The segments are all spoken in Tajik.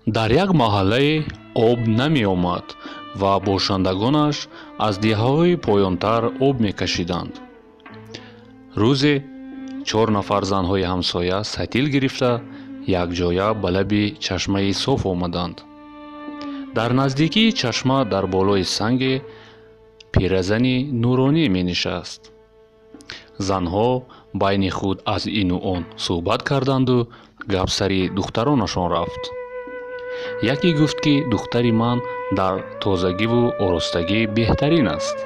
Дар як маҳаллае об намеомад ва бошандагонаш аз деҳаҳои поёнтар об мекашиданд. Рӯзе чор нафар занҳои ҳамсоя сатил гирифта, якҷоя ба лаби чашмаи соф омаданд. Дар наздикии чашма, дар болои санге, пиразани нуронӣ менишаст. Занҳо байни худ аз ину он суҳбат карданду гап сари духтаронашон рафт. Яке гуфт, ки духтари ман дар тозагиву оростагӣ беҳтарин аст.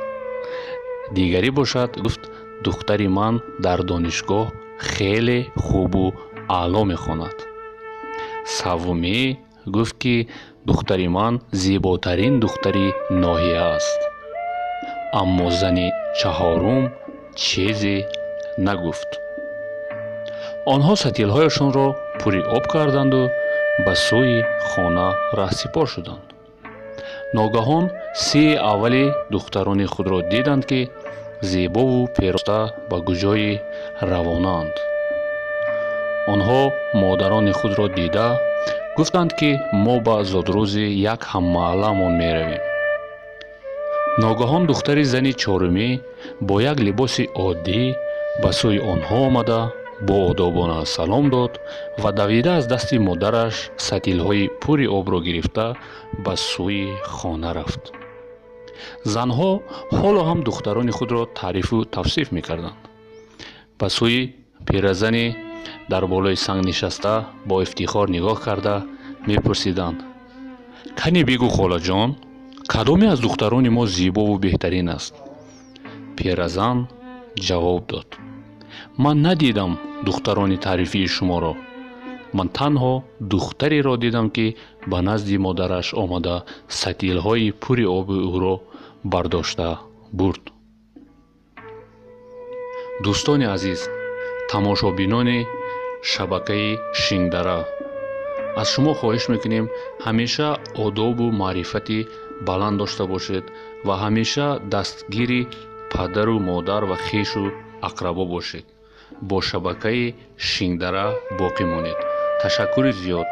Дигарӣ бошад гуфт: духтари ман дар донишгоҳ хеле хубу аъло мехонад. Саввумӣ гуфт, ки духтари ман зеботарин духтари ноҳия аст. Аммо зани чаҳорум чизе нагуфт. Онҳо сатилҳояшонро пури об карданду ба сӯи хона раҳсипор шуданд. Ногаҳон сеи аввали духтарони худро диданд, ки зебову пероста ба куҷое равонаанд. Онҳо модарони худро дида гуфтанд, ки мо ба зодрӯзи як ҳаммаҳалламон меравем. Ногаҳон духтари зани чорумӣ бо як либоси оддӣ ба сӯи онҳо омада, боодобона салом дод ва давида аз дасти модараш сатилҳои пури обро гирифта, ба сӯи хона рафт. Занҳо ҳоло ҳам духтарони худро таърифу тавсиф мекарданд. Ба сӯи пиразане дар болои санг нишаста бо ифтихор нигоҳ карда мепурсиданд: кане бигӯ, холаҷон, кадоме аз духтарони мо зебову беҳтарин аст? Пиразан ҷавоб дод: ман надидам духтарони таърифии шуморо. Ман танҳо духтареро дидам, ки ба назди модараш омада, сатилҳои пури оби ӯро бардошта бурд. Дӯстони азиз, тамошобинони шабакаи Шингдара, аз шумо хоҳиш мекунем, ҳамеша одобу маърифати баланд дошта бошед ва ҳамеша дастгири падару модар ва хешу ақрабо бошед. Бо шабакаи Шингдара боқӣ монед. Ташаккури зиёд.